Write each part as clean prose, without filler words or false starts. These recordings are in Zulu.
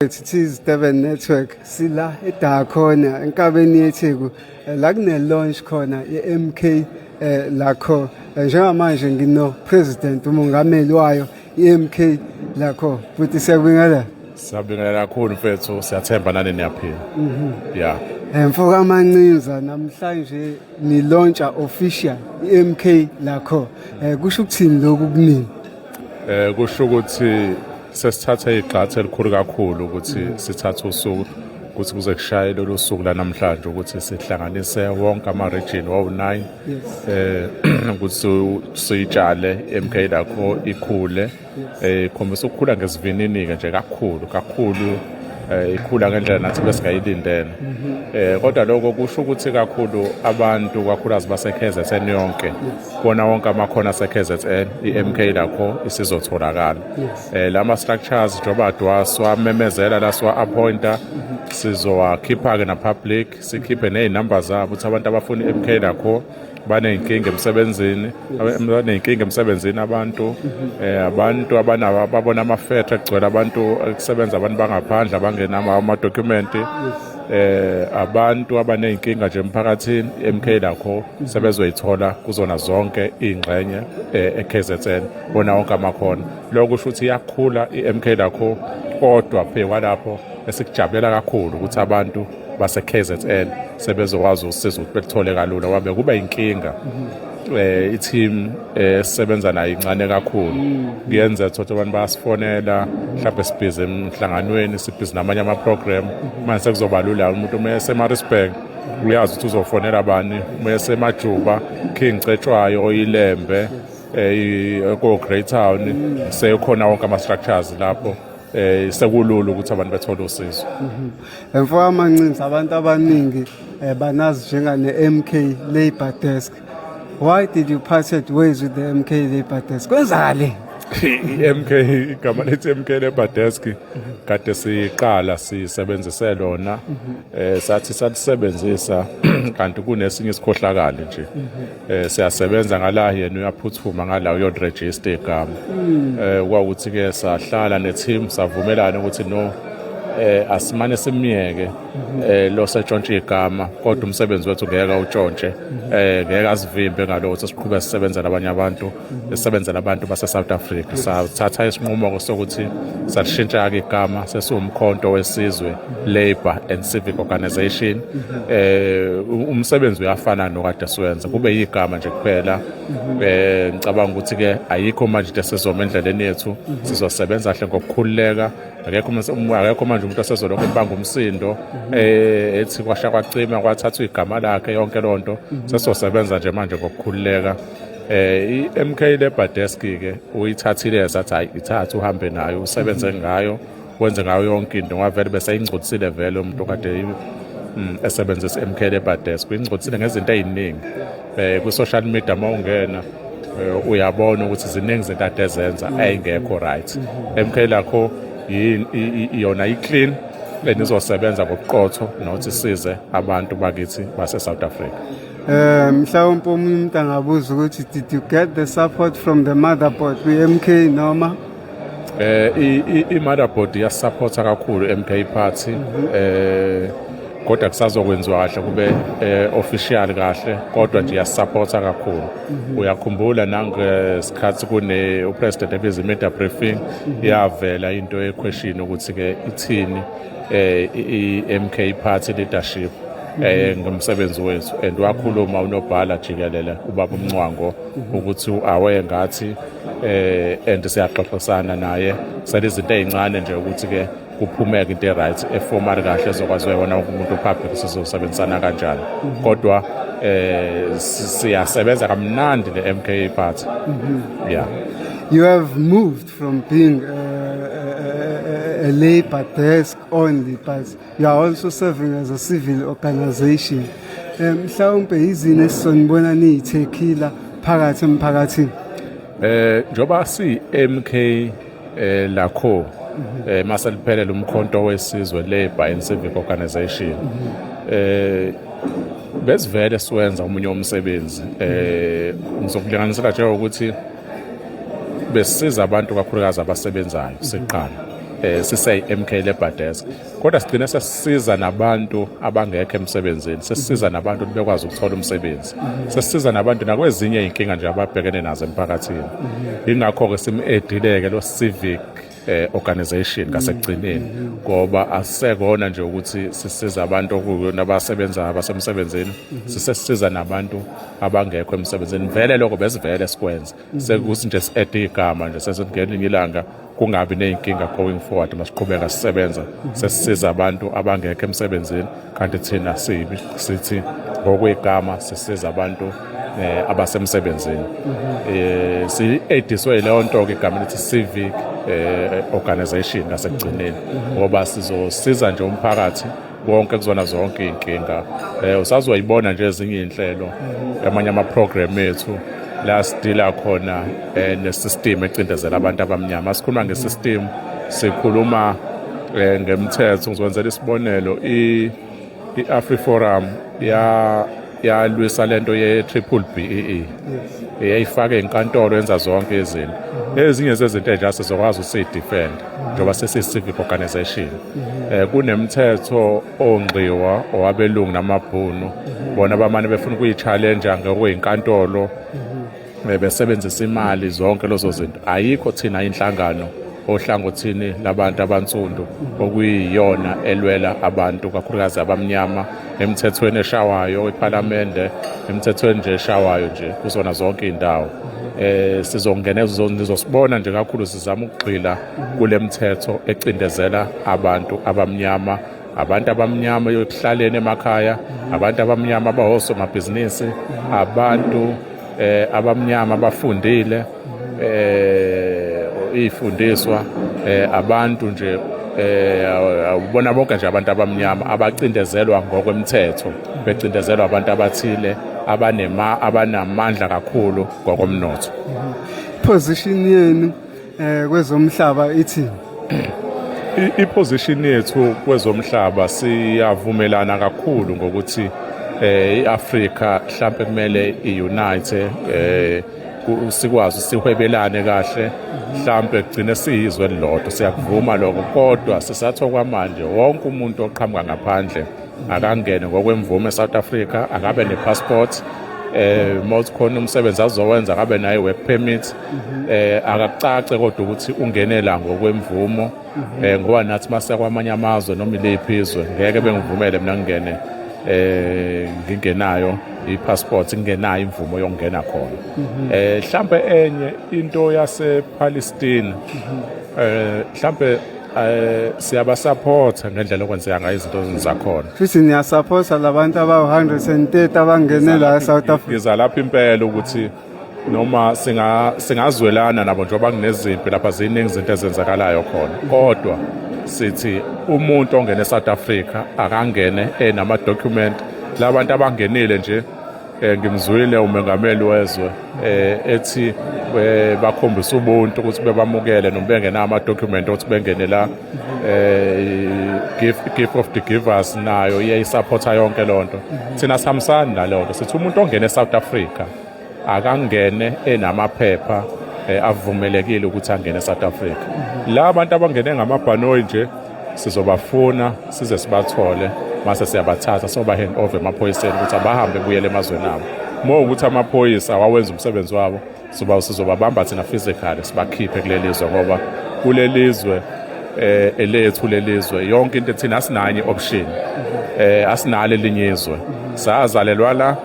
It is Durban Network, sila eDakhona enkabeni yeTheku, la kune launch khona ye-MK lakho. Njengamanje ngino president, umongameli wayo i-MK lakho, futhi siyakubingelela. Siyabingelela kakhulu mfethu, siyathemba nani niyaphila. Yeah. Mfoka Mancinza, namhlanje ni launcha official i-MK lakho. Kusho ukuthini lokhu kunini? Kusho ukuthi sesithathe igxathu elikhulu kakhulu ukuthi sithathe usuku ukuthi kuze kushaye lolu suku la namhlanje ukuthi sihlanganise wonke ama-region wawu-9 ukuthi siyitshale MK lakho ikhule. Ikhombisa ukukhula ngesivinini-ke nje kakhulu kakhulu, ikhula ngendlela nathi besingayilindele. Kodwa lokho kusho ukuthi kakhulu abantu, kakhulukazi base-KZN yonke, kubona wonke amakhona ase-KZN, i-MK lakho isizotholakala. Lama structures njengoba siwamemezela la, siwa-appointa, sizowakhipha-ke na-public, sikhiphe ney'namba zabo ukuthi abantu abafuna i-MK lakho baney'nkinga emsebenzini, baney'nkinga emsebenzini abantu, abantu abanabo ababona amafetha agcwele abantu ekusebenza abantu bangaphandle abangenama amadokhumenti, abantu abaney'nkinga nje emphakathini, MK lakho sebezoyithola kuzona zonke iy'ngxenye e-KZN bona wonke amakhona. Lokho kusho ukuthi iyakhula i-MK lakho, kodwa phe kwalapho esikujabulela kakhulu ukuthi abantu base-KZN sebezokwazi usizo ukuthi belithole kalula, ngoba bekuba inkinga, i-team esisebenza nayo incane kakhulu. Kuyenzeka ukuthi abantu bayasifonela, mhlawumbe sibhizi emhlanganweni, sibhizi namanye ama-program. Manje sekuzoba lula, umuntu uma eseMaritzburg uyazi ukuthi uzofonela bani, uma eseMajuba, King Cetshwayo, Ilembe, ko Greytown, sekhona wonke ama-structures lapho, sekulula ukuthi abantu bethole usizo. Mfoka Mancinza, abantu abaningi banazi njengane MK Labor Desk. Why did you parted ways with the MK Labor Desk? Kwenzakale? I-MK, igama lethi MK Labor Desk kade siqala sisebenzise lona, sathi salisebenzisa kanti kunesinye isikhohlakali nje, siyasebenza ngala, yena uyaphuthuma ngala uyoregister igama. Kwawukuthi ke sahlala ne-team, savumelana ukuthi no, asimane simiyeke lo setshontshe igama, kodwa umsebenzi wethu ngeke awutshontshe, ngeke asivimbe ngalokho, siqhubeke sisebenza nabanye abantu, sisebenzela abantu base South Africa. Sathatha isinqumo sokuthi salishintsha ke igama, sesiwumkhonto wesizwe Labour and Civic Organization. Umsebenzi uyafana nokade siwenza, kube yigama nje kuphela. Ngicabanga ukuthi ke ayikho manje into esizoma endleleni yethu, sizosebenza kahle ngokukhululeka. Akekho manje umuntu osezolokhu ebanga umsindo, ethi kwasha kwacima kwathathwa igama lakhe, yonke lonto. Sesizosebenza nje manje ngokukhululeka. I-MK Labor Desk ke uyithathile, sathi hayi, ithathe uhambe nayo, usebenze ngayo, wenze ngayo yonke into, ngoba vele bese ingcolisile vele umuntu kade esebenzisa MK Labor Desk, ingcolisile ngezinto eziningi ku social media. Mawungena uyabona ukuthi ziningi izinto ade ezenza ayingekho right. MK lakho yona i-clean and izosebenza ngobuqotho nokuthi size abantu bakithi base South Africa. Mhlawumbe omunye umuntu angabuza ukuthi did you get the support from the motherboard kwi-MK noma? I-motherboard iyasupporta kakhulu MK Party, kodwa kusazokwenziwa kahle kube official kahle, kodwa nje iyasupporta kakhulu. Uyakhumbula nangesikhathi kune upresident ebiza media briefing, yavela into ye-question ukuthi ke ithini i-MK Party leadership ngomsebenzi wethu, and wakhuluma unobhala jikelele ubaba uMncwango ukuthi awe ngathi and siyaxoxisana naye, selizinto ezincane nje ukuthi ke kuphumeke into e-right, eformal kahle, ezokwazi wona wonke umuntu public sizosebenzisana kanjani. Kodwa siyasebenza kamnandi ne-MK Party, yeah. You have moved from being a labor desk only, but you are also serving as a civil organization. Mhlawumbe izini esizonibona niyithekila phakathi emphakathini? Njoba si MK lakho, mase liphelele umkhonto wesizwe Labour and Civic Organization, besivele siwenza omunye umsebenzi. Ngizokulinganisela nje ukuthi besisiza abantu kakhulukazi abasebenzayo siqala. Sise MK Labour Desk, kodwa sigcine sesisiza nabantu abangekho emsebenzini, sesisiza nabantu ukuthi bekwazi ukuthola umsebenzi, sesisiza nabantu nakwezinye izinkinga nje ababhekene nazo emphakathini. Ingakho-ke sim-addile-ke lo civic organization ngasekugcineni, ngoba asisekona nje ukuthi sisiza abantu okuyona abasebenzayo abasemsebenzini, sisesiza nabantu abangekho emsebenzini. Vele lokho besivele sikwenza, sekuthi nje si-add igama nje, sesingelinye ilanga kungabi ney'nkinga going forward. Masiqhubeka sisebenza, sesisiza abantu abangekho emsebenzini, kanti thina sibi sithi ngokwegama sisiza abantu abasemsebenzini. Si-addiswe leyo nto ke igama lithi civic organization ngasekugcineni, ngoba sizosiza nje umphakathi wonke kuzona zonke iy'nkinga. Usazoyibona nje ezinye iy'nhlelo, amanye ama-program ethu la sidila khona ne-system ecindezela abantu abamnyama. Sikhuluma nge-system, sikhuluma ngemthetho. Ngizokwenzela isibonelo, i-AfriForum ya yalwisa lento ye-triple BEE, yayifaka enkantolo, yenza zonke izinto. Ezinye zezinto enjalo sizokwazi ukuthi siyi-defend njengoba sesiyi-civic organization. Kunemthetho ongqiwa owabelungu namabhunu, bona bamane befuna ukuyi-challenge ngokweyinkantolo, besebenzisa imali, zonke lezo zinto. Ayikho thina inhlangano ohlangothini labantu abansundu okuyiyona elwela abantu, kakhulukazi abamnyama, emthethweni eshawayo ephalamende, emthethweni nje eshawayo nje kuzona zonke iy'ndawo. Sizongena, nizosibona nje kakhulu sizama ukugxila kule mthetho ecindezela abantu abamnyama, abantu abamnyama ekuhlaleni emakhaya, abantu abamnyama abahosomabhizinisi, abantu abamnyama abafundile, ifundiswa, abantu nje, ubona bonke nje abantu abamnyama abacindezelwa ngokwemthetho, becindezelwa abantu abathile abanamandla kakhulu ngokomnotho. Position yenu kwezomhlaba ithi? I-position yethu kwezomhlaba, siyavumelana kakhulu ngokuthi iAfrika mhlambe kumele iunite, sikwazi sihwebelane kahle, mhlambe kugcine siyizwe elilodwa. Siyakuvuma lokho, kodwa sisathi okwamanje wonke umuntu oqhamuka ngaphandle akangene ngokwemvume eSouth Africa, akabe nepassport. Mawuthi khona umsebenzi azowenza, akabe nayo work permit. Akakucace kodwa ukuthi ungenela ngokwemvumo, ngoba nathi mase kwamanye amazwe noma iliphi izwe ngeke bengivumele mina ngingene ngingenayo ipassport, ngingenayo imvumo yokungena khona. Mhlambe enye into yase Palestine, mhlambe siyabasupporta ngendlela okwenzeka ngayo izinto zakhona. Futhi niyasupporta labantu abawu-130 abangene la e-South Africa? Ngiza lapho impela, ukuthi noma singazwelana nabo njengoba kunezimpi lapha, ziningi izinto ezenzakalayo khona, kodwa sithi umuntu ongene eSouth Africa akangene enama document. Labantu abangenile nje, ngimzwile umengameli wezwe ethi bakhombisa ubuntu ukuthi bebamukele noma bengenawo ama-document ukuthi bengene la. Gift of the Givers nayo iyayisupporta yonke lonto. Thina sihambisani naleyo nto, sithi umuntu ongene eSouth Africa akangene enamaphepha avumelekile ukuthi angene eSouth Africa. La bantu abangene ngamabhanoyi nje sizobafuna size sibathole, mase siyabathatha soba hand over emaphoyiseni ukuthi abahambe buyele emazweni abo. Uma ukuthi amaphoyisa awawenza umsebenzi wabo, soba sizobabamba thina physically, sibakhiphe kuleli zwe, ngoba kuleli zwe elethu lelizwe, yonke into thina asinanye option, asinalo elinye izwe. Sazalelwa la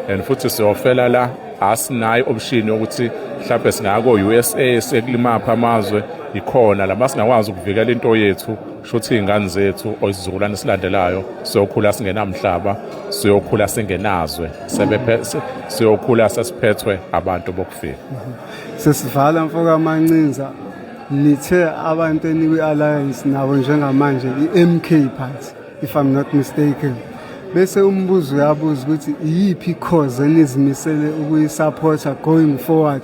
and futhi siyofela la. Asinayo option yokuthi mhlawumbe singaya ko-USA, sekulimapha amazwe ikhona la. Masingakwazi ukuvikela into yethu, shuthi iy'ngane zethu or isizukulwane esilandelayo siyokhula singenamhlaba, siyokhula singenazwe, siyokhula sesiphethwe abantu bokufika. Sesivala, mfoka Mancinza, nithe abantu enikwi-alliance nabo njengamanje i-MK Party, if I'm not mistaken. Bese umbuzo uyabuza ukuthi iyiphi cause enizimisele ukuyisupporta going forward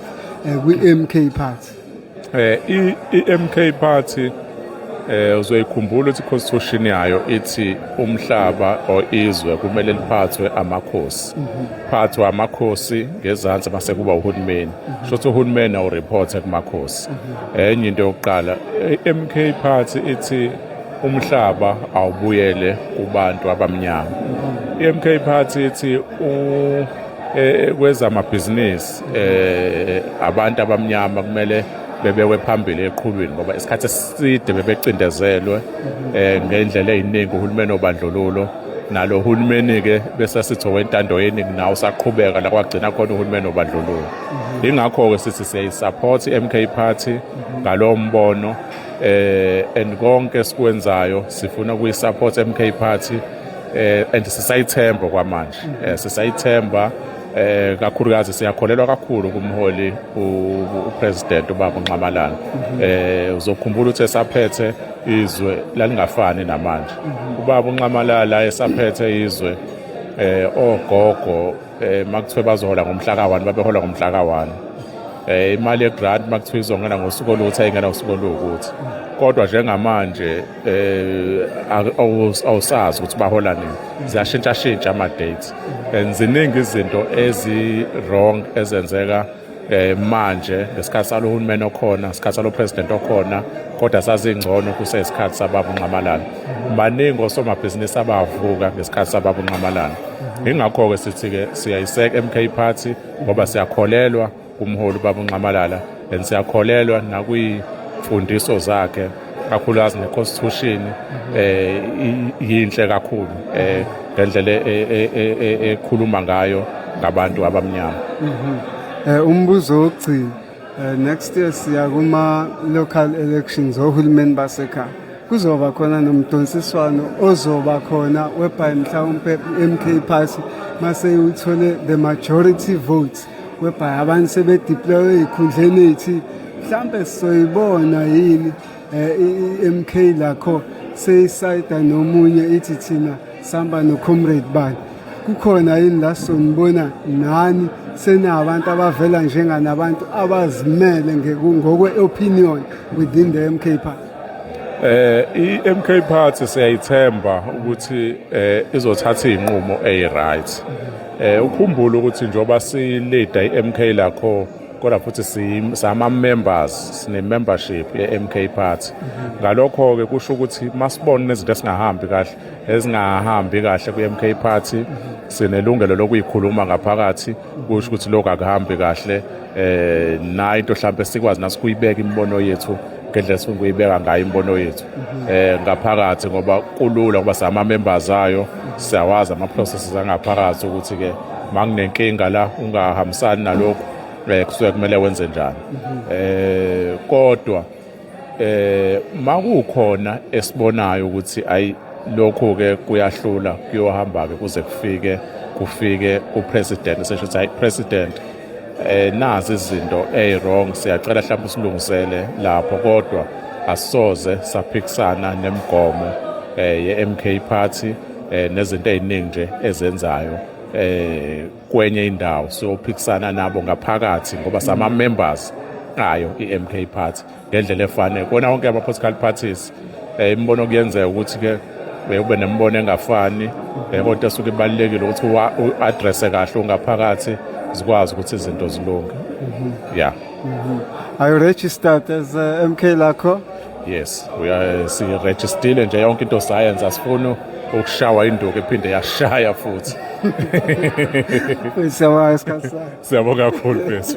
kwi-MK Party? I-MK Party Uzoyikhumbula ukuthi constitution yayo ithi umhlaba or izwe kumele liphathwe amakhosi, phathwe amakhosi ngezansi, mase kuba uhulumeni. Sho ukuthi uhulumeni awureport kumakhosi. Enye into yokuqala, i-MK Party ithi umhlaba awubuyele kubantu abamnyama. I-MK Party ithi kwezamabhizinisi abantu abamnyama kumele bebekwe phambili eqhulwini, ngoba isikhathi eside bebecindezelwe ngendlela eziningi uhulumeni obandlululo. Nalo hulumeni ke bese sithi wentando yeningi nawo usaqhubeka la kwagcina khona uhulumeni obandlululo. Ingakho ke sithi siyayisupport i-MK Party ngalowo mbono, and konke sikwenzayo sifuna ukuyisupport MK Party, and sisayithemba kwamanje, sisayithemba kakhulukazi. Siyakholelwa kakhulu kumholi upresident ubaba uNxamalala. Uzokhumbula ukuthi esaphethe izwe lalingafani namanje. Ubaba uNxamalala esaphethe izwe, ogogo makuthiwe bazohola ngomhla ka1, babehola ngomhla ka1. Imali yegrant makuthiwa izongena ngosuku oluthi, ayingena ngosuku oluwukuthi. Kodwa njengamanje awusazi ukuthi bahola nini, ziyashintsha shintsha ama dates, and ziningi izinto ezi wrong ezenzeka manje ngesikhathi salo hulumeni okhona, isikhathi salo president okhona, kodwa sazingcono kuseyisikhathi sababa uNxamalala. Baningi osomabhizinisi abavuka ngesikhathi sababa uNxamalala. Ingakho-ke sithi-ke siyayiseka MK Party, ngoba siyakholelwa kumholi ubaba uNxamalala, and siyakholelwa nakwiy'mfundiso zakhe, kakhulukazi ne-constitution. Yinhle kakhulu ngendlela ekhuluma ngayo ngabantu abamnyama. Umbuzo wokugcina, next year siya kuma local elections ohulumeni basekhaya. Kuzoba khona nomdonsiswano ozoba khona whereby mhlawumbe MK Party mase uthole the majority votes, whereby abantu sebedeploy ey'khundleni ey'thile, mhlambe sizoyibona yini i-MK lakho seyisayida nomunye, ithi thina sihamba no-comrade bani? Kukhona yini la sonibona nani senabantu abavela njenganabantu abazimele ngokwe-opinion within the MK Party? I-MK Party siyayithemba ukuthi izothatha izinqumo eziright. Ukhumbule ukuthi njoba si leader i-MK lakho, kodwa futhi sama members, sine membership ye-MK Party. Ngalokho ke kusho ukuthi masibona izinto ezingahambi kahle ku-MK Party, sinelungelo lokuyikhuluma ngaphakathi, kusho ukuthi lokho akuhambi kahle. Na into mhlawumbe sikwazi nasikuyibeka imibono yethu ngendlela esifuna ukuyibeka ngayo imibono yethu ngaphakathi, ngoba kulula ngoba sama members ayo, siyawazi ama processes angaphakathi ukuthi ke makunenkinga la ungahambisani nalokhu, kusuke kumele wenze njani. Kodwa makukhona esibonayo ukuthi ayi, lokho ke kuyahlula, kuyohamba ke kuze kufike upresident, sesho ukuthi hayi president, nazi izinto ey-wrong, siyacela mhlawumbe usilungisele lapho. Kodwa asisoze saphikisana nemigomo ye-MK Party nezinto ey'ningi nje ezenzayo kwenye indawo. Siyophikisana nabo ngaphakathi ngoba sama members ayo i-MK Party ngendlela efanele. Kona wonke ama political parties, imibono kuyenzeka ukuthi ke ube nemibono engafani, kodwa esuke ibalulekile ukuthi u-address kahle ungaphakathi, zikwazi ukuthi izinto zilunge, yeah. Are you registered as MK lakho? Yes, we are, si-registerile nje, yonke into sayenza. Asifuni ukushawa induku iphinde yashaya futhi. Siyabonga isikhathi sakho. Siyabonga kakhulu, mfethu.